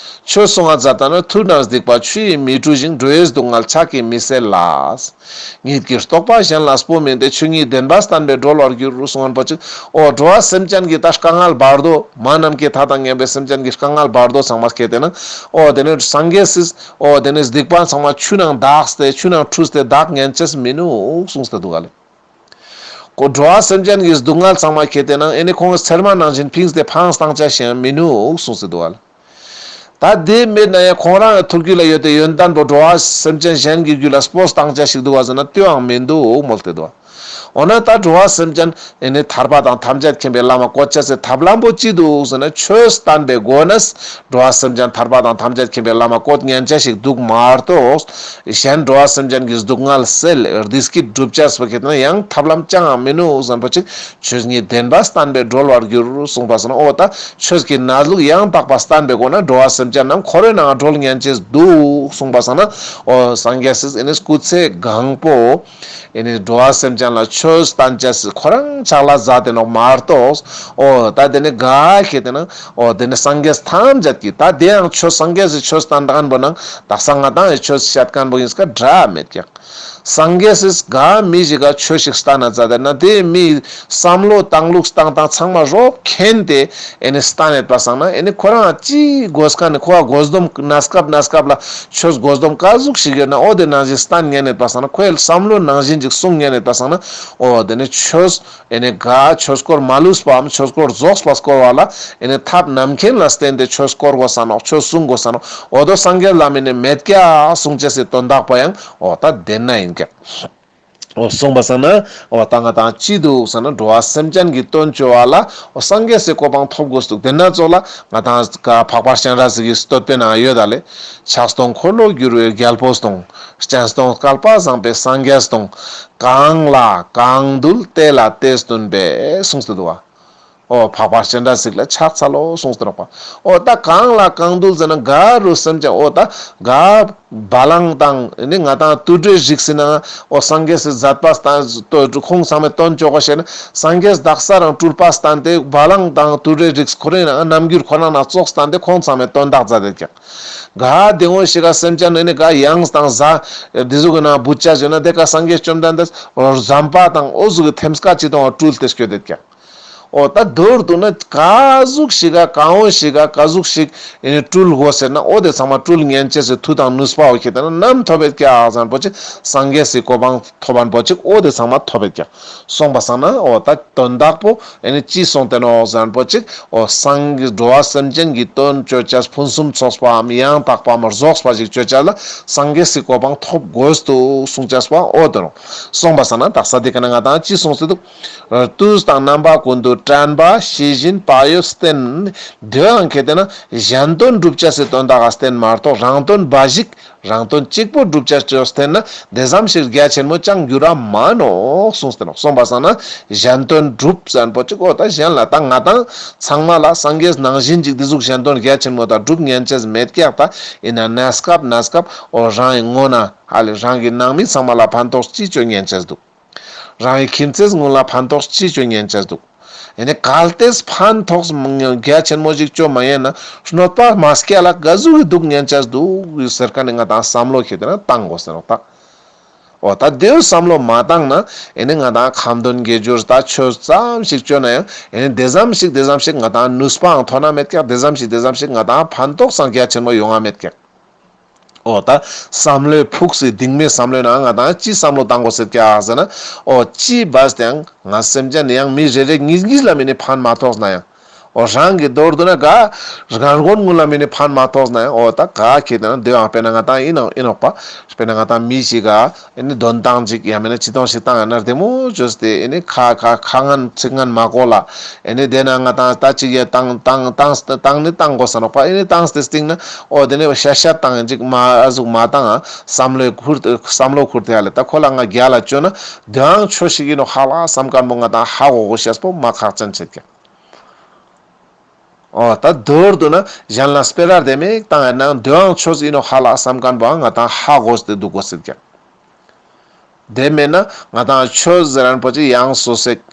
ཆོས་གསུང་ང་མཛད་ད་ན་ཐུབ་རྣམས་སྡིག་པ་ཆུ་ཡིས་མི་འཁྲུ་ཞིང་། འགྲོ་བའི་སྡུག་བསྔལ་ཕྱག་གིས་མི་སེལ་ལ། ཉིད་ཀྱི་རྟོགས་པ་གཞན་ལ་སྤོ་མིན་ཏེ། ཆོས་ཉིད་བདེན་པ་བསྟན་པས་གྲོལ་བར་འགྱུར། གསུང་ངན་པོ་ཅིག་འོ་འགྲོ་བ་སེམས་ཅན་གྱི་ད་དཀའ་ངལ་བར་དོ་མ་ནམ་མཁའི་མཐའ་དང་མཉམ་པའི་སེམས་ཅན་གྱི་དཀའ་ངལ་བར་དོ་ཚང་མ་ཁྱེར་ཏེ་ན་འོ་དེ་ནས་སངས་རྒྱས་སི་འོ་དེ་ནས་སྡིག་པ་ཚང་མ་ཆུ་ནང་དག་སྟེ་ཆུ་ནང་འཁྲུས་ཏེ་དག་ཉན་ཅེས་མི་ནུག་གསུངས་ཏེ་འདུག་ག་ལེ། ཁོ་འགྲོ་བ་སེམས་ཅན་གྱི་སྡུག་བསྔལ་ཚང་མ་ཁྱེར་ཏེ་ན་ཨེ་ནི་ཁོང་ཚེར་མ་ནང་བཞིན་ཕིངས་ཏེ་འཕངས་བཏང་ཅེས་ཤིག་མི་ནུག་གསུངས་ཏེ་འདུག་ག་ལེ། ད་དེ་མེད་ན་ཡང་ཁོང་རང་ཐུགས་རྒྱུད་ལ་ཡོད་དེ་ཡོན་ཏན་པོ་འགྲོ་བ་སེམས་ཅན་གཞན་གྱི་རྒྱུད་ལ་སྤོས་བཏང་ཅེས་ཤིག་འདུག་ག་ཟེར་ན་དེའང་མི་འདུག་མོལ་ཏེ་འདུག་འོ་ན་ད་འགྲོ་བ་སེམས་ཅན་ཨེ་ནི་ཐར་པ་དང་ཐམས་ཅད་མཁྱེན་པའི་ལམ་ལ་བཀོད་ཅེས་སི་ཐབས་ལམ་པོ་ཅི་འདུག་ཟེར་ན་ཆོས་བསྟན་པའི་སྒོ་ནས་འགྲོ་བ་སེམས་ཅན་ཐར་པ་དང་ཐམས་ཅད་མཁྱེན་པའི་ལམ་ལ་བཀོད་ཉན་ཅེས་ཤིག་འདུག་མ་གཏོགས་གཞན་འགྲོ་བ་སེམས་ཅན་གྱི་སྡུག་བསྔལ་སེལ་བདེ་སྐྱིད་སྒྲུབ་ཅེས་པོ་ཁྱེར་ཏེ་ན་ཡང་ཐབས་ལམ་ཅང་མི་ནུག་བསམ་པོ་ཅིག་ཆོས་ཉིད་བདེན་པ་བསྟན་པས་གྲོལ་བར་འགྱུར་གསུངས་པ་སང་ན་འོ་ད་ཆོས་ཀྱི་གནས་ལུགས་ཡང་དག་པ་བསྟན་པའི་སྒོ་ནས་འགྲོ་བ་སེམས་ཅན་རྣམས་འཁོར་བའི་ནང་གྲོལ་ཉན་ཅེས་འདུག་གསུངས་པ་སང་ན་འོ་སངས་རྒྱས་སི་ཨེ་ནི་སྐུ་ཚེ་གང་པོ་ཨེ་ནི་འགྲོ་བ་སེམས་ཅན་ལ་ཆོས་བསྟན་ཅེས་སི་ཁོ་རང་ཕྱག་ལས་མཛད་དེ་ནོག་མ་གཏོགས་འོ་ད་དེ་ནི་ག་ཁྱེར་ཏེ་ན་འོ་དེ་ནི་སངས་རྒྱས་ཐམས་ཅད་ཀྱི་ད་དེ་ཡང་ཆོས་སངས་རྒྱས་སི་ཆོས་བསྟན་མཁན་པོ་ནང་དག་ས་ང་དང་ཡི་ཆོས་བཤད་མཁན་པོ་ཡིན་སྐད་འདྲ་མེད་ཀྱག་སངས་རྒྱས་སི་ག་མི་ཞིག་ག་ཆོས་ཤིག་བསྟན་ན་མཛད་དེ་ན་དེ་མི་བསམ་བློ་བཏང་ལུགས་བཏང་སྟངས་ཚང་མ་རོབ་མཁྱེན་ཏེ་ཨེ་ནི་བསྟན་ཡོད་པ་སང་ན་ཨེ་ནི་ཁོ་རང་ཅི་དགོས་མཁན་ནི་ཁོ་བ་དགོས་འདོམས་གནས་སྐབས་གནས་སྐབས་ལ་ཆོས་དགོས་འདོམས་ག་ཟུག་ཞིག་ཡོད་ན་འོ་དེ་ནང་བཞིན་བསྟན་ཉན་ཡོད་པ་སང་ན་ཁོའི་བསམ་བློ་ནང་བཞིན་ཅིག་གསུང་ཉན་ཡོད་པ་སང་ན་འོ་དེ་ནི་ཆོས་ཨེ་ནི་ག་ཆོས་སྐོར་མ་ལུས་པའམ་ཆོས་སྐོར་རྫོགས་པ་སྐོར་བ་ལ་ཨེ་ནི་ཐབས་རྣམ་མཁྱེན་ལ་བརྟེན་ཏེ་ཆོས་སྐོར་དགོས་ས་ནོག་ཆོས་གསུང་དགོས་ས་ནོག་འོ་དོ་སངས་རྒྱས་ལ་མིན་ནི་མེད་ཀྱག་གསུང་ཅེས་སི་དོན་དག་པོ་ཡང་འོ་ད་དེ་ན་ཡིན་ཀྱག་འོ་གསུངས་པ་སང་ན་འོ་ད་ང་དང་ཅི་འདུག་ཟེར་ན་འགྲོ་བ་སེམས་ཅན་གྱི་དོན་བཅོ་བ་ལ་འོ་སངས་རྒྱས་སི་གོ་འཕང་ཐོབ་དགོས་འདུག་དེ་ན་ཙོགས་ལ་ང་དང་ག་འཕགས་པ་སྤྱན་རས་གཟིགས་ཀྱི་བསྟོད་པའི་ནང་ཡོད་ད་ལེ། ཕྱག་སྟོང་འཁོར་ལོ་བསྒྱུར་བའི་རྒྱལ་པོ་སྟོང་། སྤྱན་སྟོང་བསྐལ་པ་བཟང་པོའི་སངས་རྒྱས་སྟོང་། གང་ལ་གང་འདུལ་དེ་ལ་དེ་སྟོན་པས་གསུངས་ཏེ་འདུག་བ། འོ་འཕགས་པ་སྤྱན་རས་གཟིགས་ལ་ཕྱག་འཚལ་ལོ་གསུངས་ཏེ་ནོག་པ། འོ་ད་གང་ལ་གང་འདུལ་ཟེར་ན་ག་རུ་སེམས་ཅན་འོ་ད་ག་བ་ལང་དང་ནི་ང་དང་དུད་འགྲོའི་རིགས་སི་ནང་འོ་སངས་རྒྱས་སི་མཛད་པ་བསྟན་ཏེ་ཁོང་ཚང་མའི་དོན་བཅོ་གོ་ཤེས་ན་སངས་རྒྱས་དག་ས་རང་སྤྲུལ་པ་བསྟན་ཏེ་བ་ལང་དང་དུད་འགྲོའི་རིགས་ཁོ་རེ་ན་རྣམ་འགྱུར་ཁོ་ན་ན་ཙོགས་བསྟན་ཏེ་ཁོང་ཚང་མའི་དོན་དག་མཛད་དེ་ཀྱག་ག་དེ་འོ་ཞིག་ག་སེམས་ཅན་ནི་ག་ཡང་དང་ཟ་དེ་ཟུག་གི་ནང་བུད་ཅ་ཞུ་ན་དེ་ག་སངས་རྒྱས་བཅོམ་ལྡན་འདས་འོ་ཟམ་པ་དང་འོ་ཟུག་གི་ཐེམ་སྐས་ཅིག་དང་སྤྲུལ་ཏེ་སྐྱོད་དེ་ཀྱག་འོ་ད་མདོར་བསྡུ་ན་ག་ཟུག་ཞིག་ག་གང་འོ་ཞིག་ག་ག་ཟུག་ཞིག་ཨེ་ནི་སྤྲུལ་དགོས་ཟེར་ན་འོ་དེ་ཚང་མ་སྤྲུལ་ཉན་ཅེས་སི་མཐུ་དང་ནུས་པ་འོ་ཁྱེར་ཏེ་ན་ནམ་ཐོབ་ཡོད་ཀྱག་ཟེར་ན་པོ་ཅིག་སངས་རྒྱས་སི་གོ་འཕང་ཐོབ་པ་པོ་ཅིག་འོ་དེ་ཚང་མ་ཐོབ་ཡོད་ཀྱག་གསུངས་པ་སང་ན་འོ་ད་དོན་དག་པོ་ཨེ་ནི་ཅི་གསུངས་ཏེ་ནོག་ཟེར་ན་པོ་ཅིག་འོ་སངས་རྒྱས་འགྲོ་བ་སེམས་ཅན་གྱི་དོན་བཅོ་ཅེས་ཕུན་སུམ་ཚོགས་པའམ་ཡང་དག་པའམ་རྫོགས་པ་ཞིག་བཅོ་ཅེས་ལ་སངས་རྒྱས་སི་གོ་འཕང་ཐོབ་དགོས་འདུག་གསུང་ཅེས་པོ་འོ་དེ་ནོག་གསུངས་པ་སང་ན་དག་ས་དེ་ཀ་ན་ང་དང་ཅི་གསུངས་ཏེ་འདུག་དུས་དང་རྣམ་པ་ཀུན་ཏུ་དྲན་པ་ཤེས་བཞིན་བག་ཡོད་བསྟེན། དེའང་ཁྱེར་ཏེ་ན་གཞན་དོན་སྒྲུབ་ཅེས་སི་དོན་དག་ག་བསྟེན་མ་གཏོགས་རང་དོན་འབའ་ཞིག་རང་དོན་གཅིག་པོ་སྒྲུབ་ཅེས་བསྟེན་ན་དེ་ཙམ་ཞིག་རྒྱ་ཆེན་མོ་ཅང་འགྱུར་ར་མ་ནོག་གསུངས་ཏེ་ནོག་གསུངས་པ་སང་ན་གཞན་དོན་སྒྲུབ་ཟེར་ན་པོ་ཅིག་འོ་ད་གཞན་ལ་ད་ང་དང་ཚང་མ་ལ་སངས་རྒྱས་ནང་བཞིན་ཅིག་དེ་ཟུག་གཞན་དོན་རྒྱ་ཆེན་མོ་ད་སྒྲུབ་ཉན་ཅེས་མེད་ཀྱག་ད་ཡིན་ན་གནས་སྐབས་གནས་སྐབས་འོ་རང་གི་ངོ་ན་ཧ་ལས་རང་གི་ནང་མི་ཚང་མ་ལ་ཕན་ཐོགས་ཅི་བཅོ་ཉན་ཅེས་འདུག་རང་གི་ཁྱིམ་མཚེས་ཀུན་ལ་ཕན་ཐོགས་ཅི་བཅོ་ཉན་ཅེས་འདུག་ཡིན་ནའི་གལ་ཏེ་ཕན་ཐོགས་རྒྱ་ཆེན་མོ་ཞིག་བཅོ་མ་ཉན་ན་གནོད་པ་མ་སྐྱེལ་ལ་ག་ཟུག་གི་སྡུག་ཉན་ཅེས་འདུག་ཟེར་མཁན་ནི་ང་དང་བསམ་བློ་ཁྱེར་ཏེ་ན་བཏང་དགོས་ཟེར་ནོག་ད། འོ་ད་དེའི་བསམ་བློ་མ་བཏང་ན་ཡིན་ནའི་ང་དང་ཁ་འདོན་དགེ་སྦྱོར་ད་ཆོས་ཙམ་ཞིག་བཅོ་ན་ཡང་ཡིན་ནའི་དེ་ཙམ་ཞིག་དེ་ཙམ་ཞིག་ང་དང་ནུས་པའང་ཐོན་ན་མེད་ཀྱག་དེ་ཙམ་ཞིག་དེ་ཙམ་ཞིག་ང་དང་ཕན་ཐོགས་སང་རྒྱ་ཆེན་མོ་ཡོང་ང་མེད་ཀྱག་འོ་ད་བསམ་བློའི་ཕུགས་སུ་གདིང་མའི་བསམ་བློའི་ནང་ང་དང་ཅི་བསམ་བློ་བཏང་དགོས་ཟེར་ཀྱག་ཟེར་ན་འོ་ཅི་བས་ཏེ་ཡང་ང་སེམས་ཅན་ཡང་མི་རེ་རེ་གཉིས་གཉིས་ལ་མིན་ནི་ཕན་མ་ཐོགས་ན་ཡང་འོ་རང་གི་མདོར་བསྡུ་ན་ག་རྒན་རྒོན་ཀུན་ལ་མིན་ནི་ཕན་མ་ཐོགས་ན་ཡང་འོ་ད་ག་ཁྱེར་ཏེ་ན་དེ་ཡང་དཔེར་ན་ང་དང་ཡིན་ནོག་ཡིན་ནོག་པ། དཔེར་ན་ང་དང་མི་ཞིག་ག་ཨེ་ནི་དོན་ཏང་ཅིག་ཡང་མིན་ན་ཅི་ཏོང་ཞིག་ཏང་ཡང་ན་བདེ་མོ་བཅོས་ཏེ་ཨེ་ནི་ཁ་ཁ་ཁ་ངན་ཚིག་ངན་མ་གོ་ལ། ཨེ་ནི་དེ་ན་ང་དང་ད་ཅིག་ཡ་ཏང་ཏང་ཏང་ཏང་ནི་ཏང་གོས་ས་ནོག་པ། ཨེ་ནི་ཏང་སྟེ་སྟིང་ན་འོ་དེ་ནི་ཤ་ཤ་ཏང་ཅིག་མ་ཨ་ཟུག་མ་ཏང་ཨ་བསམ་བློ་ཁུར་བསམ་བློ་ཁུར་ཏེ་ཡ་ལེ། ད་ཁོ་ལ་ང་རྒྱལ་ལ་བཅོས་ན་དེའང་ཆོས་ཤིག་ཡིན་ནོག་ཧ་ལ་བསམ་མཁན་པོ་ང་དང་ཧ་གོ་གོ་ཤེས་པོ་མ་ཁག་ཅན་ཆེད་ཀྱང་། འོ་ད་མདོར་བསྡུ་ན་གཞན་ལ་སྤེ་ར་དེ་མིག་བཏང་ཡ་ན་དོའང་ཆོས་ཡིན་ནོག་ཧ་ལ་བསམ་མཁན་པོའང་ང་དང་ཧ་གོ་སྟེ་འདུག་གོ་ཟེར་ཀྱང་། དེ་མེད་ན་ང་དང་ཆོས་ཟེར་མཁན་པོ་ཅིག་ཡང་སོ་སེག་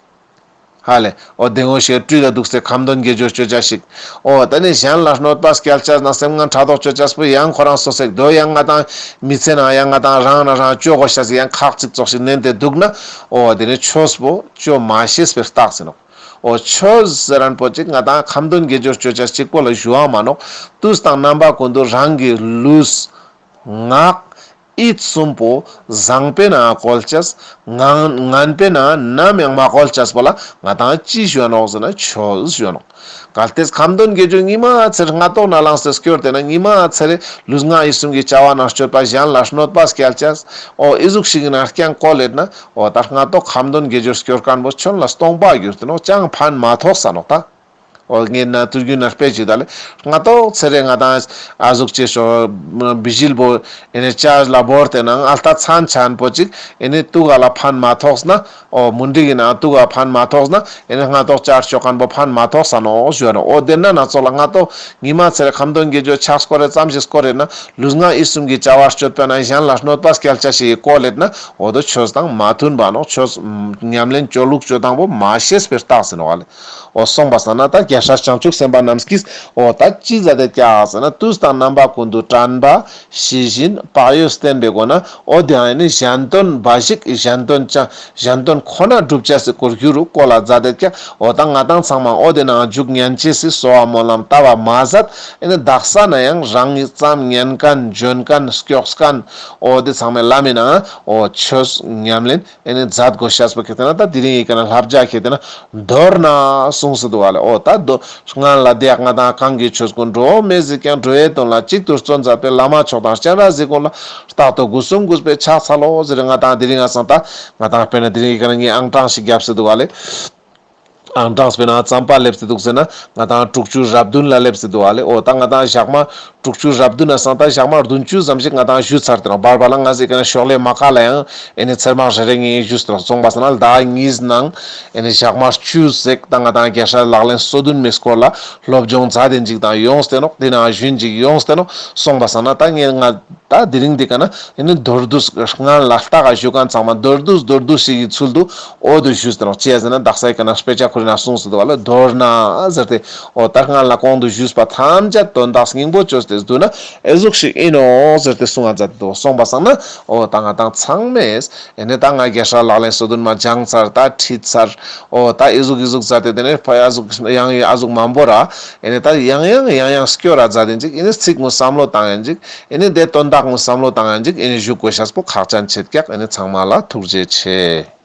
ཧ་ལེ། འོ་དེ་ངོ་ཤེས་སྤྲུལ་ལ་འདུག་སྟེ་ཁ་འདོན་དགེ་སྦྱོར་ཅོ་ཅེས་ཤིག་འོ་ད་ནི་གཞན་ལ་གནོད་པ་སྐྱལ་ཅེས་ན་སེམས་ངན་ཕྲག་དོག་ཅོ་ཅེས་པོ་ཡང་ཁོ་རང་སོ་སེག་དོ་ཡང་ང་དང་མི་ཚེ་ན་ཡང་ང་དང་རང་ན་རང་ཅོ་དགོས་ཤེས་ཡང་ཁག་ཅིག་ཙོགས་ཤིག་ནན་ཏེ་འདུག་ན། འོ་དེ་ནི་ཆོས་པོ་ཅོ་མ་ཤེས་པའི་རྟགས་ཡིན་ནོག་འོ་ཆོས་ཟེར་རན་པོ་ཅིག་ང་དང་ཁ་འདོན་དགེ་སྦྱོར་ཅོ་ཅེས་ཅིག་པོ་ལ་ཞུ་བ་མ་ནོག་དུས་དང་རྣམ་པ་ཀུན་ཏུ་རང་གི་ལུས་ངག་ཡིད་གསུམ་པོ་བཟང་པོའི་ནང་བཀོལ་ཅེས། ངན་ངན་པའི་ནང་ནམ་ཡང་མ་བཀོལ་ཅེས་པོ་ལ་ང་དང་ཅི་ཞུ་ནོག་ཟེར་ན་ཆོས་ཞུ་ནོག་གལ་ཏེ་ཁ་འདོན་དགེ་སྦྱོར་ཉི་མ་ཚེར་སྔ་ཏོག་ན་ལངས་ཏེ་སྐྱོར་ཏེ་ན་ཉི་མ་ཚེར་ལུས་ངག་ཡིད་གསུམ་གྱི་བྱ་བ་ནང་སྤྱོད་པ་གཞན་ལ་གནོད་པ་སྐྱལ་ཅེས། འོ་ཨི་ཟུག་ཤིག་ན་རྐྱང་བཀོལ་ལེད་ན། འོ་ད་སྔ་ཏོག་ཁ་འདོན་དགེ་སྦྱོར་སྐྱོར་མཁན་པོ་ཁྱོད་ལ་སྟོང་པ་གྱུར་ཏེ་ནོག་ཅང་ཕན་མ་ཐོགས་ས་ནོག་ད། འོ་ངས་ན་དུས་རྒྱུན་ན་དཔེ་ཅིག་ད་ལེ། སྔ་ཏོག་ཚེ་རེ་ང་དང་ཨ་ཟུག་ཅེས་ཤོ་བི་ཇིལ་པོ་ཨེ་ནི་ཅར་ལ་བོར་ཏེ་ནང་ཨལ་ཏ་ཚན་ཆན་པོ་ཅིག་ཨེ་ནི་ཏུག་ག་ལ་ཕན་མ་ཐོགས་ན། འོ་མུན་དིག་གི་ནང་ཏུག་ག་ཕན་མ་ཐོགས་ན་ཨེ་ནི་སྔ་ཏོག་ཅར་ཅོ་མཁན་པོ་ཕན་མ་ཐོགས་ས་ནོག་ཞུ་ནོག་འོ་དེ་ན་ན་ཚོགས་ལ་སྔ་ཏོག་ཉི་མ་ཚེ་རེ་ཁ་འདོན་དགེ་སྦྱོར་ཕྱག་སྐོར་རེ་ཙམ་ཞིག་སྐོར་རེ་ན་ལུས་ངག་ཡིད་གསུམ་གྱི་བྱ་བ་སྤྱོད་པ་ན་གཞན་ལ་གནོད་པ་སྐྱལ་ཅེས་ཤིག་གི་བཀོལ་ལེད་ན། འོ་དོ་ཆོས་དང་མ་མཐུན་པ་ནོག་ཆོས་ཉམས་ལེན་ཅོ་ལུགས་ཅོ་སྟངས་པོ་མ་ཤེས་པའི་རྟགས་ཡིན་ནོག་ལེ། འོ་སོང་པ་སང་ན་ད་རྒྱལ་སྲས་བྱང་ཆུབ་སེམས་དཔའ་རྣམས་ཀྱིས་འོ་ད་ཅི་མཛད་དེ་ཀྱག་ཟེར་ན་དུས་དང་རྣམ་པ་ཀུན་ཏུ་དྲན་པ་ཤེས་བཞིན་བག་ཡོད་བསྟེན་པའི་སྒོ་ན་འོ་དེ་ཡང་ནི་གཞན་དོན་འབའ་ཞིག་གཞན་དོན་ཅང་གཞན་དོན་ཁོ་ན་སྒྲུབ་ཅེས་སི་སྐོར་རྒྱུ་རུ་བཀོལ་ལ་མཛད་དེ་ཀྱག་འོ་ད་ང་དང་ཚང་མ་འོ་དེ་ནང་འཇུག་ཉན་ཅེས་སི་གསོལ་བ་སྨོན་ལམ་བཏབ་པ་མ་ཟད་ཨེ་ནི་དག་ས་ན་ཡང་རང་གི་ཙམ་ཉན་མཁན་འཇོན་མཁན་སྐྱོགས་མཁན་འོ་དེ་ཚང་མའི་ལམ་མི་ནང་འོ་ཆོས་ཉམས་ལེན་ཨེ་ནི་མཛད་དགོས་ཤེས་པོ་ཁེ་ཏེ་ན་ད་དེ་རིང་ཡི་ཀ་ན་བསླབ་བྱ་ཁེ་ཏེ་ན་མདོར་ན་གསུངས་སུ་འདུག་བ་ལེ། འོ་ད་དོ་སྔན་ལ་དེ་ཡག་ང་དང་གང་གི་ཆོས་ཀུན་འགྲོ་བ་མིའི་གཟིགས་ཀྱང་འགྲོ་བའི་དོན་ལ་གཅིག་ཏུ་བརྩོན་མཛད་པའི་བླ་མ་མཆོག་དང་སྤྱན་རས་གཟིགས་མགོན་ལ་རྟག་ཏུ་སྒོ་གསུམ་གུས་པས་ཕྱག་འཚལ་ལོ་ཟེར་ང་དང་དེ་རིང་ང་སང་ད་ང་དང་དཔེར་ན་དེ་རིང་ཡི་ཀ་ན་ངས་ཨང་གྲངས་ཤིག་བརྒྱབ་སུ་འདུག་བ་ལེ། ཨང་གྲངས་དཔེར་ན་ཙམ་པ་སླེབས་ཏེ་འདུག་ཟེར་ན་ང་དང་དྲུག་ཅུ་རེ་བདུན་ལ་སླེབས་ཏེ་འདུག་བ་ལེ། འོ་ད་ང་དང་ཞག་མ་དྲུག་ཅུ་རེ་བདུན་ན་སང་ད་ཞག་མ་བདུན་ཅུ་ཙམ་ཞིག་ང་དང་བཞུགས་ཚར་ཏེ་ནོག་བར་བར་ལ་ང་ཟེར་ཀ་ན་ཤོག་ལེ་མ་ཁ་ལ་ཡང་ཨེ་ནི་ཚེར་མ་རེ་རེ་ངས་བཞུགས་ཏེ་ནོག་སོང་པ་སང་ན་ཟླ་གཉིས་ནང་ཨེ་ནི་ཞག་མ་བཅུ་ཟེག་ད་ང་དང་རྒྱལ་སྲས་ལག་ལེན་སོ་བདུན་མའི་སྐོར་ལ་སློབ་སྦྱོང་མཛད་དེ་འཇིག་དང་ཡོངས་ཏེ་ནོག་དེ་ནང་བཞིན་འཇིག་ཡོངས་ཏེ་ནོག་སོང་པ་སང་ན་ད་ངས་ང་ད་དེ་རིང་འདི་ཀ་ན་ཨེ་ནི་མདོར་བསྡུས་སྔན་ལ་ལྟ་ག་བཞུགས་མཁན་ཚང་མ་མདོར་བསྡུས་མདོར་བསྡུས་ཤིག་གི་ཚུལ་དུ་འོ་དུ་ཞུས་ཏེ་ནོག་ཅི་ཡ་ཟེར་ན་དག་ས་ཡི་ཀ་ན་དཔེ་ཆ་ཁོ་རེ་ན་གསུངས་སུ་འདུག་བ་ལེ། མདོར་ན་ཟེར་ཏེ་འོ་ད་སྔན་ལ་གོང་དུ་ཞུས་པ་ཐམས་ཅད་དོན་དག་སྙིང་པོ་བཅོས་ཏེ་བསྡུ་ན་ཨེ་ཟུག་ཤིག་ཨིན་ནོག་ཟེར་ཏེ་གསུང་ང་མཛད་དེ་འདུག་སོང་པ་སང་ན་འོ་ད་ང་དང་ཚང་མས་ཨེ་ནི་ད་ང་རྒྱལ་སྲས་ལག་ལེན་སོ་བདུན་མ་སྦྱངས་ཚར་ད་ཁྲིད་ཚར་འོ་ད་ཨེ་ཟུག་ཨེ་ཟུག་མཛད་དེ་དེ་ནས་ཕ་ཨ་ཟུག་ཡང་ཡང་ཨ་ཟུག་མང་པོ་ར་ཨེ་ནི་ད་ཡང་ཡང་ཡང་ཡང་སྐྱོར་ར་མཛད་དེ་འཇིག་ཨེ་ནི་ཚིག་ངོ་བསམ་བློ་བཏང་ཡང་འཇིག་ཨེ་ནི་དེ་དོན་དག་ངོ་བསམ་བློ་བཏང་ཡང་འཇིག་ཨེ་ནི་བཞུགས་དགོས་ཤེས་པོ་ཁག་ཅན་ཆེད་ཀྱག་ཨེ་ནི་ཚང་མ་ལ་ཐུགས་རྗེ་ཆེ།